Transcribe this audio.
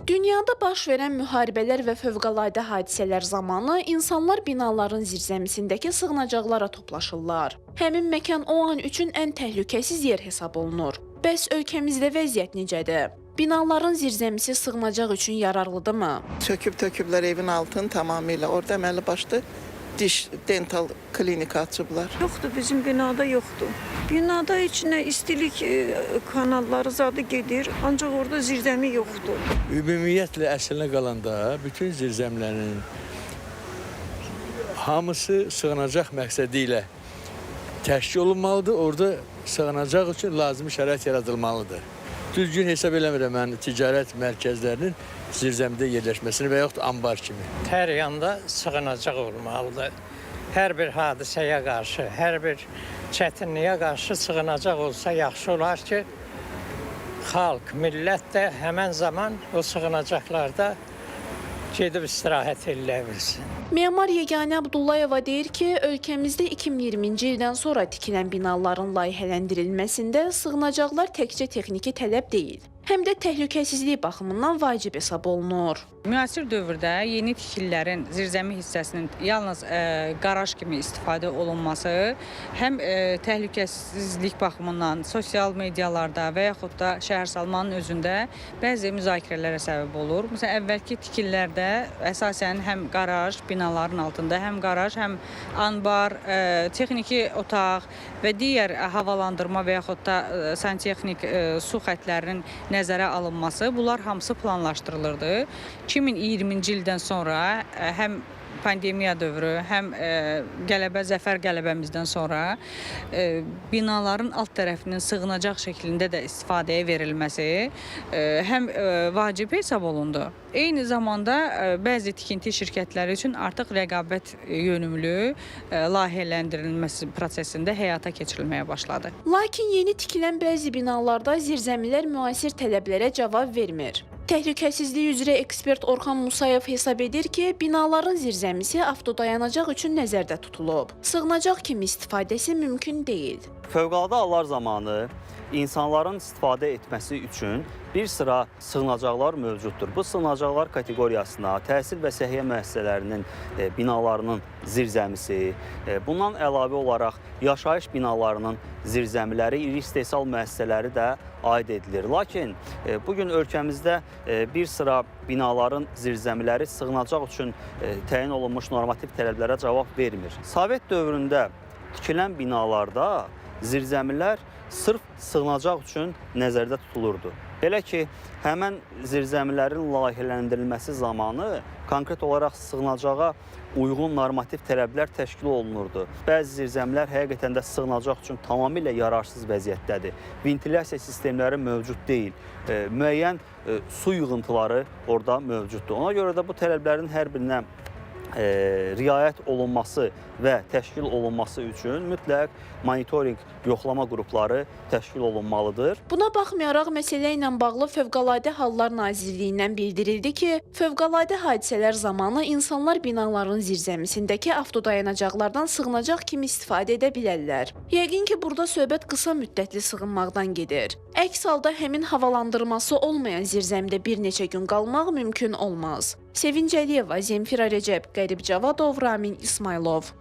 Dünyada baş verən müharibələr və fövqəladə hadisələr zamanı insanlar binaların zirzəmisindəki sığınacaqlara toplaşırlar. Həmin məkan o an üçün ən təhlükəsiz yer hesab olunur. Bəs ölkəmizdə vəziyyət necədir? Binaların zirzəmisi sığınacaq üçün yararlıdırmı? Söküb töküblər evin altını tamamilə. Orada əməli başlı diş dental klinika açıblar. Yoxdur, bizim binada yoxdur. Binada içinə istilik kanalları zadı gedir, ancaq orada zirzəmi yoxdur. Ümumiyyətlə əslinə qalanda bütün zirzəmilərin hamısı sığınacaq məqsədi ilə təşkil olunmalıdır. Orada sığınacaq üçün lazımi şərait yaradılmalıdır. Düzgün hesab eləmirəm mən ticarət mərkəzlərinin zirzəmidə yerləşməsini və yaxud anbar kimi. Hər yanda sığınacaq olmalıdır. Hər bir hadisəyə qarşı, hər bir çətinliyə qarşı sığınacaq olsa yaxşı olar ki, xalq, millət də həmən zaman o sığınacaqlarda gedib istirahət eləyə bilsin. Memar Yeganə Abdullayeva deyir ki, ölkəmizdə 2020-ci ildən sonra tikilən binaların layihələndirilməsində sığınacaqlar təkcə texniki tələb deyil, həm də təhlükəsizlik baxımından vacib hesab olunur. Müasir dövrdə yeni tikililərin zirzəmi hissəsinin yalnız qaraj kimi istifadə olunması həm təhlükəsizlik baxımından sosial medialarda və yaxud da şəhərsalmanın özündə bəzi müzakirələrə səbəb olur. Məsələn, əvvəlki tikililərdə əsasən həm qaraj binaların altında, həm qaraj, həm anbar, texniki otaq və digər havalandırma və yaxud da santexnik su xətlərinin nəzərə alınması, bunlar hamısı planlaşdırılırdı. 2020-ci ildən sonra həm pandemiya dövrü, həm qələbə, zəfər qələbəmizdən sonra binaların alt tərəfinin sığınacaq şəklində də istifadəyə verilməsi həm vacib hesab olundu. Eyni zamanda bəzi tikinti şirkətləri üçün artıq rəqabət yönümlü layihələndirilməsi prosesində həyata keçirilməyə başladı. Lakin yeni tikilən bəzi binalarda zirzəmilər müasir tələblərə cavab vermir. Təhlükəsizlik üzrə ekspert Orxan Musayev hesab edir ki, binaların zirzəmisi avtodayanacaq üçün nəzərdə tutulub. Sığınacaq kimi istifadəsi mümkün deyil. Fövqəladə hallar zamanı insanların istifadə etməsi üçün bir sıra sığınacaqlar mövcuddur. Bu sığınacaqlar kateqoriyasına təhsil və səhiyyə müəssisələrinin binalarının zirzəmisi, bundan əlavə olaraq yaşayış binalarının zirzəmiləri, iri istehsal müəssisələri də aid edilir. Lakin bu gün ölkəmizdə bir sıra binaların zirzəmiləri sığınacaq üçün təyin olunmuş normativ tələblərə cavab vermir. Sovet dövründə tikilən binalarda zirzəmilər sırf sığınacaq üçün nəzərdə tutulurdu. Belə ki, həmən zirzəmilərin layihələndirilməsi zamanı konkret olaraq sığınacağa uyğun normativ tələblər təşkil olunurdu. Bəzi zirzəmilər həqiqətən də sığınacaq üçün tamamilə yararsız vəziyyətdədir. Ventilyasiya sistemləri mövcud deyil. Müəyyən su yığıntıları orada mövcuddur. Ona görə də bu tələblərin hər birinə riayət olunması və təşkil olunması üçün mütləq monitorinq yoxlama qrupları təşkil olunmalıdır. Buna baxmayaraq məsələ ilə bağlı Fövqəladə Hallar Nazirliyindən bildirildi ki, fövqəladə hadisələr zamanı insanlar binaların zirzəmisindəki avtodayanacaqlardan sığınacaq kimi istifadə edə bilərlər. Yəqin ki, burada söhbət qısa müddətli sığınmaqdan gedir. Əks halda həmin havalandırması olmayan zirzəmidə bir neçə gün qalmaq mümkün olmaz. Sevinc Əliyeva, Zemfira Rəcəb, Qərib Cavadov, Ramin İsmayılov.